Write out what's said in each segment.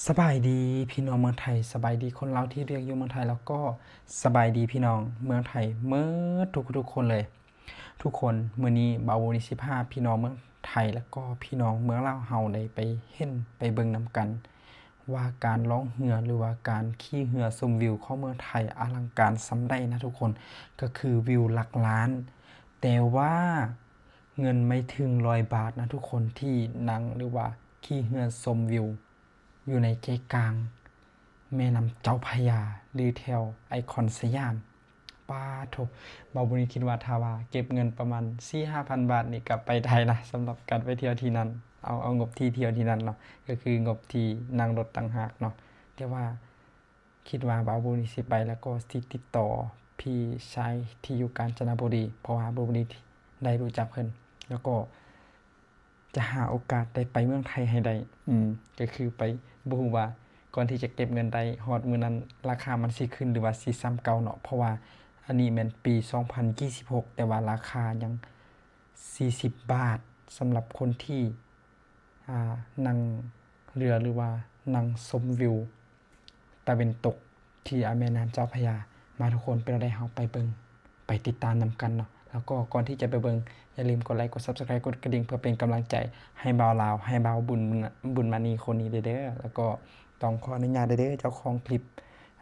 ສະບາຍດີພີ່ນ້ອງເມືອງໄທ, ສະບາຍດີຄົນລາວທີ່ລຽນຢູ່ເມືອງໄທ ແລ້ວກໍສະບາຍດີພີ່ນ້ອງເມືອງໄທເໝິດທຸກໆຄົນເລີຍ. ທຸກຄົນ, ມື້ນີ້ບ່າວບຸນຊິພາພີ່ນ້ອງເມືອງໄທ ແລ້ວກໍພີ່ນ້ອງເມືອງລາວເຮົາໄດ້ໄປເຫັນໄປເບິ່ງນຳກັນ ວ່າການລ່ອງເຮືອ ຫຼືວ່າການຂີ່ເຮືອຊົມວິວຂອງເມືອງໄທອະລັງການສ່ຳໃດນະທຸກຄົນ, ກໍຄືວິວຫຼັກລ້ານ, ແຕ່ວ່າເງິນໄມ່ເຖິງຮ້ອຍບາດນະທຸກຄົນ ທີ່ນັ່ງ ຫຼືວ່າຂີ່ເຮືອຊົມວິວ ຢູ່ໃນໃຈກາງແມ່ນ້ຳເຈົ້າພະຍາ ຫຼືແຖວໄອຄອນສະຫຍາມ. ປາໂທ, ບ່າວບຸນຄິດວ່າຖ້າວ່າເກັບເງິນປະມານສີ່ຫ້າພັນບາດນີ້ກໍໄປໄດ້ນະ, ສຳລັບການໄປທ່ຽວທີ່ນັ້ນ. ເອົາ, ເອົາງົບທີ່ທ່ຽວທີ່ນັ້ນເນາະ, ກໍຄືງົບທີ່ນັ່ງລົດຕ່າງຫາກເນາະ. ແຕ່ວ່າຄິດວ່າບ່າວບຸນນີ້ຊິໄປ ແລ້ວກໍຊິຕິດຕໍ່ພີ່ຊາຍທີ່ຢູ່ການຈະນະບູລີ ເພາະວ່າບ່າວບຸນນີ້ໄດ້ຮູ້ຈັກເພິ່ນ, ແລ້ວກໍ ຈະຫາໂອກາດໄດ້ໄປເມືອງໄທໃຫ້ໄດ້. ອືມ ກໍຄືໄປ ບໍ່ຮູ້ວ່າກ່ອນທີ່ຈະເກັບເງິນໄດ້ຮອດມື້ນັ້ນ ລາຄາມັນຊິຂຶ້ນ ຫຼືວ່າຊິສ່ຳເກົ່າເນາະ, ເພາະວ່າອັນນີ້ແມ່ນປີສອງພັນຊາວຫົກ ແຕ່ວ່າລາຄາຍັງສີ່ສິບບາດ ສຳລັບຄົນທີ່ ອ່າ ນັ່ງເຮືອ ຫຼືວ່ານັ່ງຊົມວິວ ຕາເວັນຕົກທີ່ ອາ ແມ່ນ້ຳເຈົ້າພະຍາ. ມາທຸກຄົນ, ເປັນແນວໃດເຮົາໄປເບິ່ງ ໄປຕິດຕາມນຳກັນເນາະ. ແລ້ວກໍກ່ອນທີ່ຈະໄປເບິ່ງ ຢ່າລືມກົດໄລ, ກົດ Subscribe ກົດກະດິ່ງ ເພື່ອເປັນກຳລັງໃຈໃຫ້ບ່າວລາວ ໃຫ້ບ່າວບຸນ ບຸນມານີຄົນນີ້ເດີ. ແລ້ວກໍຕ້ອງຂໍອະນຸຍາດເດີ ເຈົ້າຂອງຄລິບ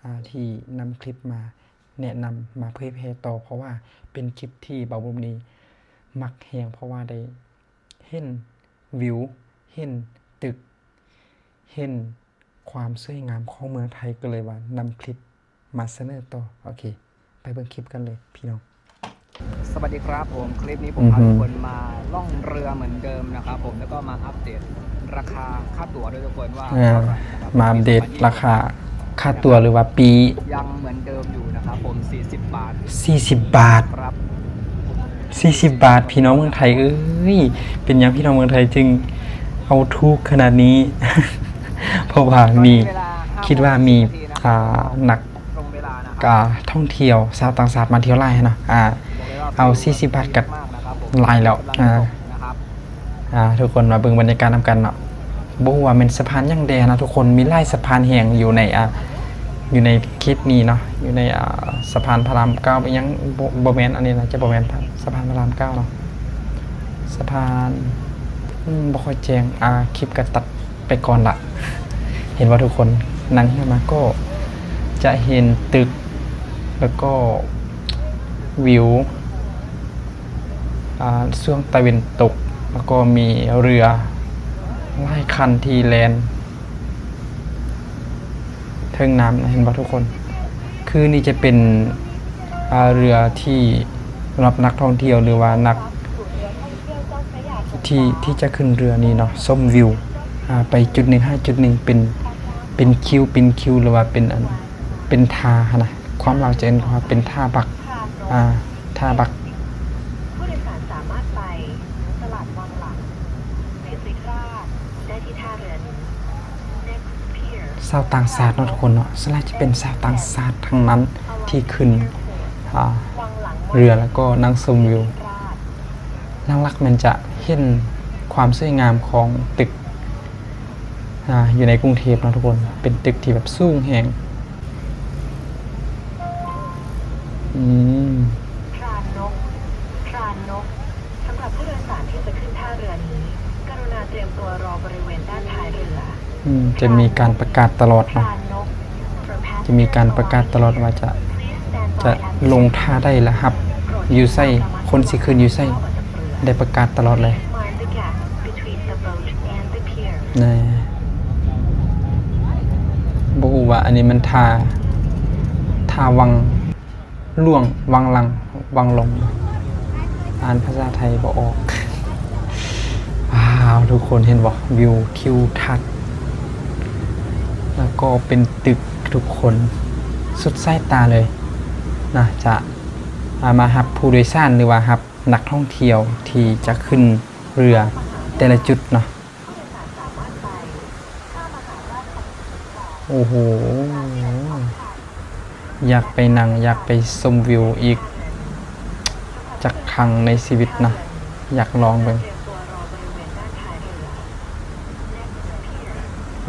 ອາ ທີ່ນຳຄລິບມາແນະນຳ ມາເຜີຍແຜ່ຕໍ່, ເພາະວ່າເປັນຄລິບທີ່ບ່າວບຸນນີ້ມັກແຮງ ເພາະວ່າໄດ້ເຫັນວິວ ເຫັນຕຶກ ເຫັນ ຄວາມສວຍງາມຂອງເມືອງໄທ ກໍເລີຍວ່ານຳຄລິບມາສະເໜີຕໍ່. ໂອເຄ, ໄປເບິ່ງຄລິບກັນເລີຍພີ່ນ້ອງ. ສະຫວັດດີຄັບຜົມ, ຄລິບນີ້ຜົມພາທຸກຄົນມາລ່ອງເຮືອເໝືອນເດີມນະຄັບຜົມ, ແລ້ວກໍມາອັບເດດລາຄາຄ່າຕົ໋ວດ້ວຍທຸກຄົນວ່າ ເອີ ເທົ່າໃດນະຄັບ. ມາອັບເດດລາຄາຄ່າຕົ໋ວ ຫຼືວ່າປີ້ ຍັງເໝືອນເດີມຢູ່ນະຄັບຜົມ, ສີ່ສິບບາດ ສີ່ສິບບາດ ສີ່ສິບບາດ ພີ່ນ້ອງເມືອງໄທເອີຍ. ເປັນຫຍັງພີ່ນ້ອງເມືອງໄທຈຶ່ງເອົາຖືກຂະໜາດນີ້? ເພາະວ່າມີ ຄິດວ່າມີ ອ່າ ນັກ ກະທ່ອງທ່ຽວຊາວຕ່າງຊາດມາທ່ຽວຫຼາຍເນາະ. ອ່າ ເອົາສີ່ສິບບາດກະຫຼາຍແລ້ວ. ອ່າ ອ່າ ທຸກຄົນມາເບິ່ງບັນຍາກາດນຳກັນເນາະ. ບໍ່ຮູ້ວ່າແມ່ນສະພານຫຍັງແດ່ນະທຸກຄົນ, ມີຫຼາຍສະພານແຮງຢູ່ໃນ ອ່າ ຢູ່ໃນຄລິບນີ້ເນາະ, ຢູ່ໃນ ອ່າ ສະພານພະລາມເກົ້າ ອີຫຍັງ ບໍ່ ບໍ່ແມ່ນ, ອັນນີ້ໜ້າຈະບໍ່ແມ່ນສະພານພະລາມເກົ້າເນາະ, ສະພານ ອືມ ບໍ່ຄ່ອຍແຈ້ງ. ອ່າ ຄລິບກະຕັດ ໄປກ່ອນລະ. ເຫັນບໍ່ທຸກຄົນ? ນັ່ງເຮືອມາກໍຈະເຫັນຕຶກ ແລ້ວກໍວິວ ອ່າ ຊ່ວງຕາເວັນຕົກ, ແລ້ວກໍມີເຮືອຫຼາຍຄັນທີ່ແລ່ນເທິງນ້ຳນະ. ເຫັນບໍ່ທຸກຄົນ? ຄືນີ້ຈະເປັນ ອ່າ ເຮືອທີ່ສຳລັບນັກທ່ອງທ່ຽວ ຫຼືວ່ານັກ ທີ່ ທີ່ຈະຂຶ້ນເຮືອນີ້ເນາະ ຊົມວິວ ອ່າ ໄປຈຸດໜຶ່ງຫາຈຸດໜຶ່ງ ເປັນ ເປັນຄິວ ເປັນຄິວ ຫຼືວ່າເປັນອັນ ເປັນທ່າຫັ້ນນະ. ຄວາມລາວຈະເອີ້ນວ່າເປັນທ່າບັກ ອ່າ ທ່າບັກ. ຜູ້ໂດຍສານສາມາດໄປຕະຫຼາດວັງຫຼັງ Visit Raj ໄດ້ທີ່ທ່າເຮືອນີ້. ຊາວຕ່າງຊາດເນາະທຸກຄົນເນາະ, ສ່ວນຫຼາຍຈະເປັນຊາວຕ່າງຊາດທັງນັ້ນທີ່ຂຶ້ນ ອ່າ ເຮືອ ແລ້ວກໍນັ່ງຊົມວິວ. ຫຼັກໆແມ່ນຈະເຫັນຄວາມສວຍງາມຂອງຕຶກ ອ່າ ຢູ່ໃນກຸງເທບເນາະທຸກຄົນ, ເປັນຕຶກທີ່ແບບສູງແຮງ. ອືມ ພຣານນົກ ພຣານນົກ ສຳລັບຜູ້ໂດຍສານທີ່ຈະຂຶ້ນທ່າເຮືອນີ້ ກະລຸນາຕຽມຕົວລໍບໍລິເວນດ້ານທ້າຍເຮືອ. ອືມ ຈະມີການປະກາດຕະຫຼອດເນາະ, ຈະມີການປະກາດຕະຫຼອດວ່າຈະ ຈະລົງທ່າໃດ ແລະ ຮັບຢູ່ໃສ, ຄົນຊິຂຶ້ນຢູ່ໃສ, ໄດ້ປະກາດຕະຫຼອດເລີຍ. ແນ່ ບໍ່ຮູ້ວ່າອັນນີ້ມັນທ່າ ທ່າວັງ ຫຼວງ ວັງຫຼັງ ວັງລົງ ອ່ານພາສາໄທບໍ່ອອກ. ວ້າວ ທຸກຄົນເຫັນບໍ່? ວິວທິວທັດ ແລ້ວກໍເປັນຕຶກທຸກຄົນ ສຸດສາຍຕາເລີຍ. ໜ້າຈະ ອ່າ ມາຮັບຜູ້ໂດຍສານ ຫຼືວ່າຮັບນັກທ່ອງທ່ຽວທີ່ຈະຂຶ້ນເຮືອແຕ່ລະຈຸດເນາະ. ໂອ້ໂຫ ຢາກໄປນັ່ງ ຢາກໄປຊົມວິວອີກຈັກຄັ້ງໃນຊີວິດນະ, ຢາກລອງເບິ່ງ.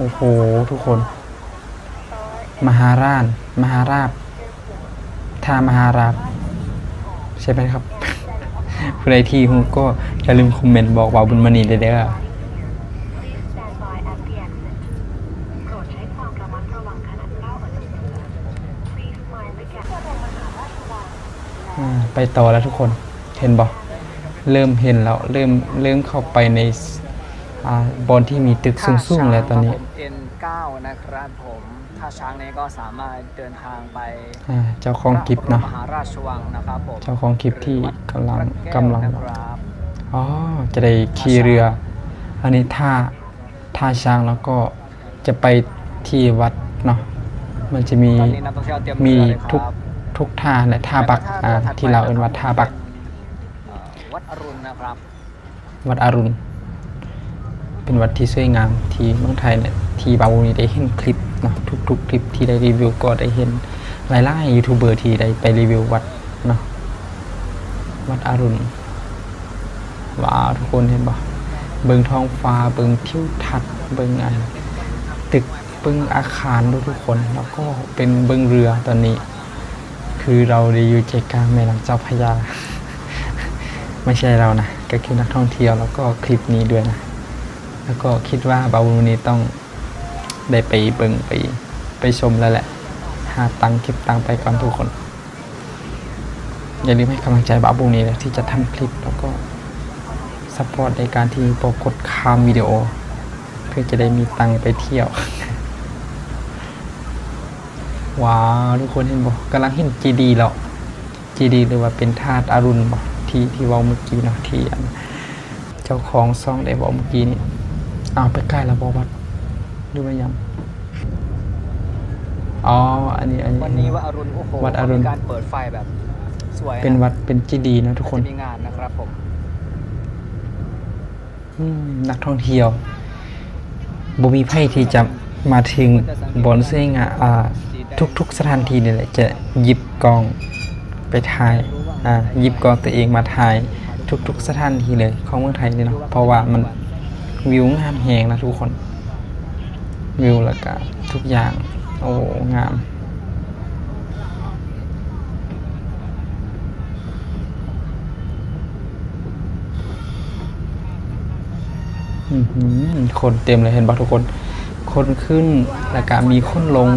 ໂອ້ໂຫ ທຸກຄົນ ມະຫາລານ ມະຫາລາບ ທ່າມະຫາລາບ ໃຊ່ໄໝຄັບ? ຜູ້ໃດທີ່ຮູ້ກໍຢ່າລືມຄອມເມັນບອກບ່າວບຸນມະນີໄດ້ເດີ້. ອາ ໄປຕໍ່ແລ້ວທຸກຄົນ ເຫັນບໍ່? ເລີ່ມເຫັນແລ້ວ ເລີ່ມ ເລີ່ມເຂົ້າໄປໃນ ອາ ບ່ອນທີ່ມີຕຶກສູງໆແລ້ວຕອນນີ້. ເອັນເກົ້າ ນະຄັບຜົມ ທ່າຊ້າງນີ້ກໍສາມາດເດີນທາງໄປ ອາ ເຈົ້າຂອງຄລິບເນາະ ພະບລົມມະຫາລາຊະວັງນະຄັບຜົມ ເຈົ້າຂອງຄລິບທີ່ກຳລັງ ກຳລັງ ອໍ ຈະໄດ້ຂີ່ເຮືອ ອັນນີ້ທ່າ ທ່າຊ້າງ ແລ້ວກໍຈະໄປທີ່ວັດເນາະ ມັນຈະມີ ມີທຸກ ທຸກທ່າແຫຼະ ທ່າບັກ ອາ ທີ່ລາວເອີ້ນວ່າທ່າບັກ ວັດອະລຸນນະຄັບ ວັດອະລຸນ ເປັນວັດທີ່ສວຍງາມທີ່ເມືອງໄທແຫຼະ ທີ່ບ່າວບຸນມີໄດ້ເຫັນຄລິບເນາະ ທຸກໆຄລິບທີ່ໄດ້ຣີວິວກໍໄດ້ເຫັນຫຼາຍໆຢູທູບເບີທີ່ໄດ້ໄປຣີວິວວັດເນາະ ວັດອະລຸນ. ວ້າວ ທຸກຄົນເຫັນບໍ່? ເບິ່ງທ້ອງຟ້າ ເບິ່ງທິວທັດ ເບິ່ງອັນຕຶກ ເບິ່ງອາຄານເດີ້ທຸກຄົນ ແລ້ວກໍເປັນເບິ່ງເຮືອຕອນນີ້ ຄືເຮົາໄດ້ຢູ່ໃຈກາງແມ່ນ້ຳເຈົ້າພະຍາ ບໍ່ໃຊ່ເຮົານະ ກໍຄືນັກທ່ອງທ່ຽວ ແລ້ວກໍຄລິບນີ້ດ້ວຍນະ ແລ້ວກໍຄິດວ່າບ່າວບຸນມີຕ້ອງໄດ້ໄປເບິ່ງ ໄປ ໄປຊົມແລ້ວແຫຼະ ຫາຕັງ ເກັບຕັງໄປກ່ອນທຸກຄົນ. ຢ່າລືມໃຫ້ກຳລັງໃຈບ່າວບຸນມີເດີ້ ທີ່ຈະທຳຄລິບ ແລ້ວກໍຊັບພອດໃນການທີ່ບໍ່ກົດຂ້າມວິດີໂອ ເພື່ອຈະໄດ້ມີຕັງໄປທ່ຽວ. ວ້າວ ທຸກຄົນເຫັນບໍ່? ກຳລັງເຫັນເຈດີແລ້ວ ເຈດີ ຫຼືວ່າເປັນທາດອະລຸນບໍ ທີ່ ທີ່ເວົ້າມື້ກີ້ເນາະ ທີ່ອັນເຈົ້າຂອງຊ່ອງໄດ້ເວົ້າມື້ກີ້ນີ້. ອ້າວ ໄປໃກ້ແລ້ວບໍວັດ ຫຼືວ່າຫຍັງ? ອໍ ອັນນີ້ ອັນນີ້ ວັດອະລຸນ ໂອ້ໂຫ ວັດອະລຸນ ມີການເປີດໄຟແບບສວຍ ເປັນວັດ ເປັນເຈດີເນາະທຸກຄົນ ມີງານນະຄັບຜົມ. ອືມ ນັກທ່ອງທ່ຽວ ບໍ່ມີໃຜທີ່ຈະມາເຖິງບ່ອນສວຍງາມ ອ່າ ທຸກໆສະຖານທີ່ນີ້ແຫຼະ ຈະຫຍິບກ້ອງໄປຖ່າຍ ອ່າ ຫຍິບກ້ອງຕົວເອງມາຖ່າຍທຸກໆສະຖານທີ່ເລີຍຂອງເມືອງໄທນີ້ເນາະ ເພາະວ່າມັນ ວິວງາມແຮງນະທຸກຄົນ ວິວ ແລ້ວກະທຸກຢ່າງ ໂອ້ ງາມ. ອືຫື ຄົນເຕັມເລີຍ ເຫັນບໍ່ທຸກຄົນ? ຄົນຂຶ້ນ ແລ້ວກະມີຄົນລົງ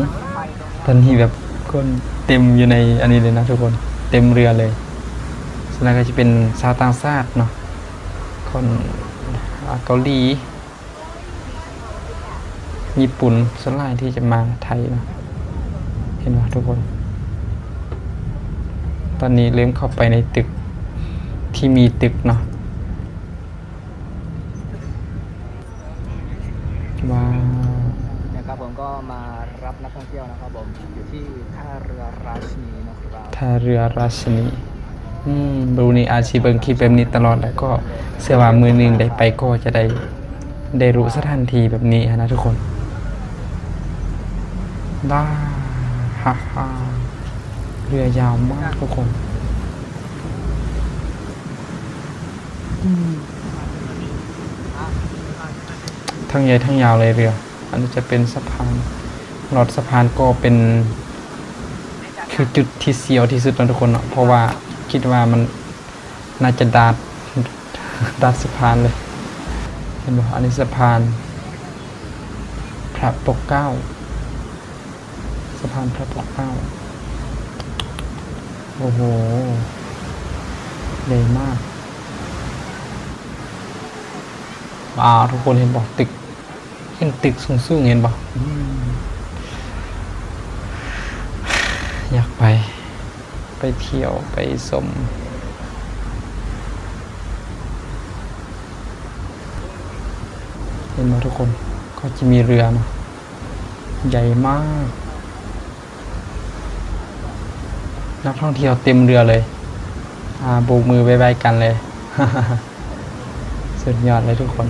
ຕອນນີ້ແບບຄົນເຕັມຢູ່ໃນອັນນີ້ເລີຍນະທຸກຄົນ ເຕັມເຮືອເລີຍ. ສ່ວນຫຼາຍກໍຈະເປັນຊາວຕ່າງຊາດເນາະ ຄົນ ອາ ເກົາຫຼີ ຍີ່ປຸ່ນ ສ່ວນຫຼາຍທີ່ຈະມາໄທເນາະ ເຫັນບໍ່ທຸກຄົນ? ຕອນນີ້ເລີ່ມເຂົ້າໄປໃນຕຶກ ທີ່ມີຕຶກເນາະ. ວ້າວ นะครับผม ก็มารับนักท่องเที่ยวนะครับผม อยู่ที่ท่าเรือราชินีนะครับ ທ່າເຮືອລາຊິນີ. ອືມ ບາວບຸນມີອາດຊິເບິ່ງຄລິບແບບນີ້ຕະຫຼອດ ແລ້ວກໍເຊື່ອວ່າມື້ໜຶ່ງໄດ້ໄປກໍຈະໄດ້ ໄດ້ຮູ້ສະຖານທີ່ແບບນີ້ຫັ້ນນະທຸກຄົນ. ວ້າ ຮາ ຮາ ເຮືອຍາວມາກທຸກຄົນ ອືມ ທັງໃຫຍ່ທັງຍາວເລີຍເຮືອ. ອັນນີ້ຈະເປັນສະພານ ລອດສະພານກໍເປັນ ຄືຈຸດທີ່ສ່ຽວທີ່ສຸດເນາະທຸກຄົນເນາະ ເພາະວ່າຄິດວ່າມັນໜ້າຈະດາດ ດາດສະພານເລີຍ ເຫັນບໍ່? ອັນນີ້ສະພານພະປົກເກົ້າ ສະພານພະປົກເກົ້າ ໂອ້ໂຫ ໃຫຍ່ມາກ. ວ້າວ ທຸກຄົນເຫັນບໍ່? ຕຶກ ເຫັນຕຶກສູງໆ ເຫັນບໍ່? ອືມ ຢາກໄປ ໄປທ່ຽວ ໄປຊົມ ເຫັນບໍ່ທຸກຄົນ? ກໍຈະມີເຮືອເນາະ ໃຫຍ່ມາກ. ນັກທ່ອງທ່ຽວເຕັມເຮືອເລີຍ ອາ ໂບກມືບາຍບາຍກັນເລີຍ ສຸດຍອດເລີຍທຸກຄົນ.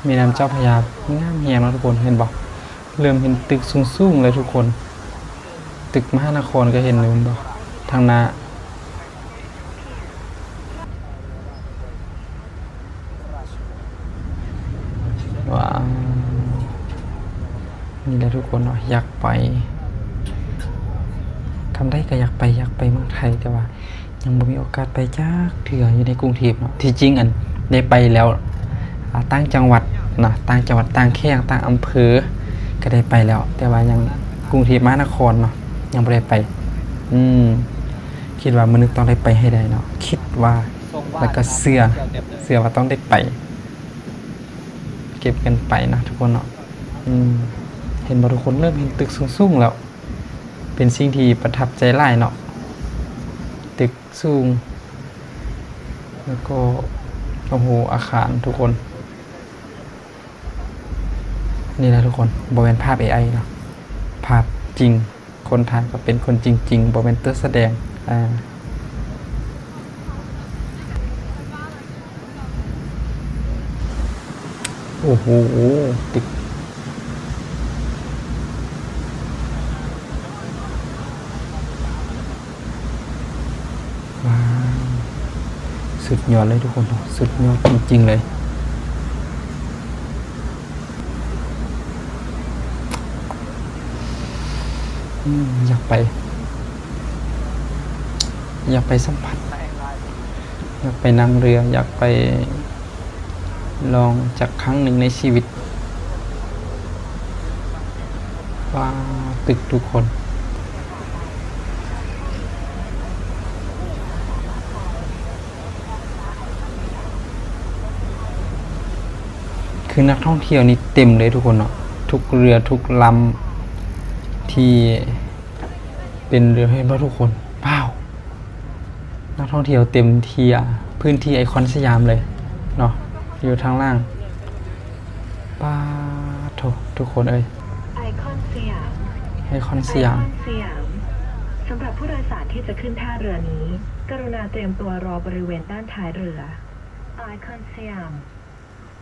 ແມ່ນ້ຳເຈົ້າພະຍາງາມແຮງເນາະທຸກຄົນ ເຫັນບໍ່? ເລີ່ມເຫັນຕຶກສູງໆ ແລ້ວທຸກຄົນ. ຕຶກມະຫານະຄອນກໍເຫັນຢູ່ ເຫັນບໍ່ ທາງໜ້າ. ວ້າວ ນີ້ແຫຼະທຸກຄົນເນາະ ຢາກໄປ ຄຳໃດກໍຢາກໄປ ຢາກໄປເມືອງໄທ ແຕ່ວ່າຍັງບໍ່ມີໂອກາດໄປຈັກເທື່ອຢູ່ໃນກຸງເທບເນາະ. ທີ່ຈິງອັນ ໄດ້ໄປແລ້ວ ອາ ຕ່າງຈັງຫວັດເນາະ ຕ່າງຈັງຫວັດ ຕ່າງແຂວງ ຕ່າງອຳເພີ ກໍໄດ້ໄປແລ້ວ ແຕ່ວ່າຍັງ ກຸງເທບມະຫານະຄອນເນາະ ຍັງບໍ່ໄດ້ໄປ. ອືມ ຄິດວ່າມື້ໜຶ່ງຕ້ອງໄດ້ໄປໃຫ້ໄດ້ເນາະ ຄິດວ່າ ແລ້ວກໍເຊື່ອ ເຊື່ອວ່າຕ້ອງໄດ້ໄປ ເກັບເງິນໄປເນາະທຸກຄົນເນາະ. ອືມ ເຫັນບໍ່ທຸກຄົນ ເລີ່ມເຫັນຕຶກສູງໆແລ້ວ ເປັນສິ່ງທີ່ປະທັບໃຈຫຼາຍເນາະ ຕຶກສູງ ແລ້ວກໍ ໂອ້ໂຫ ອາຄານທຸກຄົນ. ນີ້ແຫຼະທຸກຄົນ ບໍ່ແມ່ນພາບເອໄອເນາະ ພາບຈິງ ຄົນຖ່າຍກໍເປັນຄົນຈິງໆ ບໍ່ແມ່ນຕົວສະແດງ. ອາ ໂອ້ໂຫ ຕຶກ ວ້າວ ສຸດຍອດເລີຍທຸກຄົນ ສຸດຍອດຈິງໆເລີຍ. ອືມ ຢາກໄປ ຢາກໄປສຳຜັດ ຢາກໄປນັ່ງເຮືອ ຢາກໄປ ລອງຈັກຄັ້ງໜຶ່ງໃນຊີວິດ. ວ້າວ ຕຶກທຸກຄົນ ຄືນັກທ່ອງທ່ຽວນີ້ເຕັມເລີຍທຸກຄົນເນາະ ທຸກເຮືອທຸກລຳທີ່ເປັນເຮືອ ເຫັນບໍ່ທຸກຄົນ ວ້າວ ນັກທ່ອງທ່ຽວເຕັມເທຍພື້ນທີ່ໄອຄອນສະຫຍາມເລີຍເນາະ ຢູ່ທາງລ່າງ. ປາໂທ້ ທຸກຄົນເອີຍ ໄອຄອນສະຫຍາມ ໄອຄອນສະຫຍາມ ໄອຄອນສະຫຍາມ ສຳລັບຜູ້ໂດຍສານທີ່ຈະຂຶ້ນທ່າເຮືອນີ້ ກະລຸນາຕຽມຕົວລໍບໍລິເວນດ້ານທ້າຍເຮືອ. ໄອຄອນສະຫຍາມ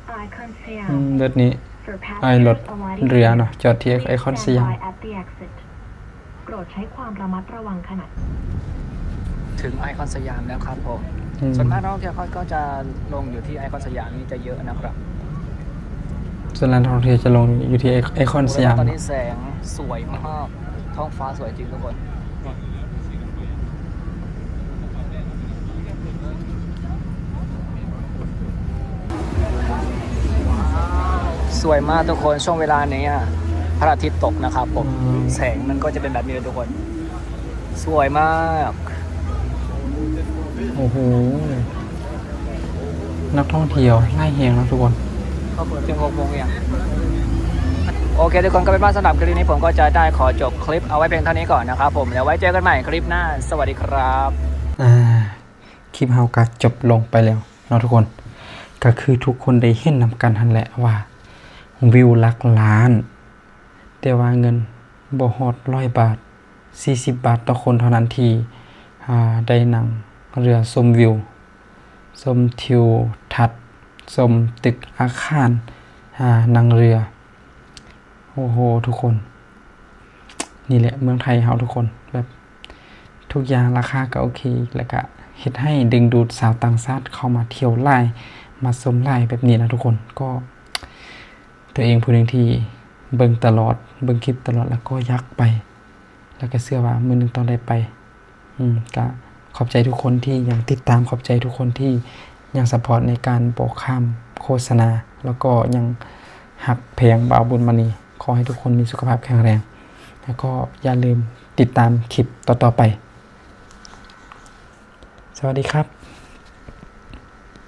ໄອຄອນສະຫຍາມ ອືມ ເລີດນີ້ ໄອລົດເຮືອເນາະ ຈອດທີ່ໄອຄອນສະຫຍາມ. ໂປດໃຊ້ຄວາມລະມັດລະວັງຂະນະ ເຖິງໄອຄອນສະຫຍາມແລ້ວຄັບຜົມ. ອືມ ສ່ວນມາກນັກທ່ອງທ່ຽວເຂົາກໍຈະລົງຢູ່ທີ່ໄອຄອນສະຫຍາມນີ້ຈະເຍອະນະຄັບ. ສ່ວນນັກທ່ອງທ່ຽວຈະລົງຢູ່ທີ່ໄອຄອນສະຫຍາມ. ຕອນນີ້ແສງສວຍມາກ ທ້ອງຟ້າສວຍຈິງທຸກຄົນ. สวยมากทุกคน ช่วงเวลานี้อะ พระอาทิตย์ตกนะครับผม อืม แสงมันก็จะเป็นแบบนี้เลยทุกคน สวยมาก ໂອ້ໂຫ ນັກທ່ອງທ່ຽວຫຼາຍແຮງເນາະທຸກຄົນ. ເຂົາເປີດເຖິງຫົກໂມງອີຫຍັງ? โอเคทุกคน ก็เป็นว่าสำหรับคลิปนี้ผมก็จะได้ขอจบคลิปเอาไว้เพียงเท่านี้ก่อนนะครับผม แล้วไว้เจอกันใหม่คลิปหน้า สวัสดีครับ ອ່າ ຄລິບເຮົາກໍຈົບລົງໄປແລ້ວເນາະທຸກຄົນ. ກໍຄືທຸກຄົນໄດ້ເຫັນນຳກັນຫັ້ນແຫຼະວ່າ ວິວຫຼັກລ້ານ ແຕ່ວ່າເງິນບໍ່ຮອດຮ້ອຍບາດ ສີ່ສິບບາດຕໍ່ຄົນເທົ່ານັ້ນ ທີ່ ອ່າ ໄດ້ນັ່ງເຮືອຊົມວິວ ຊົມທິວທັດ ຊົມຕຶກອາຄານ ອ່າ ນັ່ງເຮືອ. ໂອ້ໂຫ ທຸກຄົນ ນີ້ແຫຼະເມືອງໄທເຮົາທຸກຄົນ ແບບທຸກຢ່າງລາຄາກໍໂອເຄ ແລ້ວກະເຮັດໃຫ້ດຶງດູດຊາວຕ່າງຊາດເຂົ້າມາທ່ຽວຫຼາຍ ມາຊົມຫຼາຍແບບນີ້ນະທຸກຄົນ. ກໍຕົວເອງຜູ້ໜຶ່ງທີ່ເບິ່ງຕະຫຼອດ ເບິ່ງຄລິບຕະຫຼອດ ແລ້ວກໍຢາກໄປ ແລ້ວກໍເຊື່ອວ່າມື້ໜຶ່ງຕ້ອງໄດ້ໄປ. ອືມ ກະຂອບໃຈທຸກຄົນທີ່ຍັງຕິດຕາມ ຂອບໃຈທຸກຄົນທີ່ຍັງຊັບພອດໃນການບໍ່ຂ້າມໂຄສະນາ ແລ້ວກໍຍັງຮັກແພງບ່າວບຸນມະນີ. ຂໍໃຫ້ທຸກຄົນມີສຸຂະພາບແຂງແຮງ ແລ້ວກໍຢ່າລືມຕິດຕາມຄລິບຕໍ່ໆໄປ. ສະຫວັດດີຄັບ.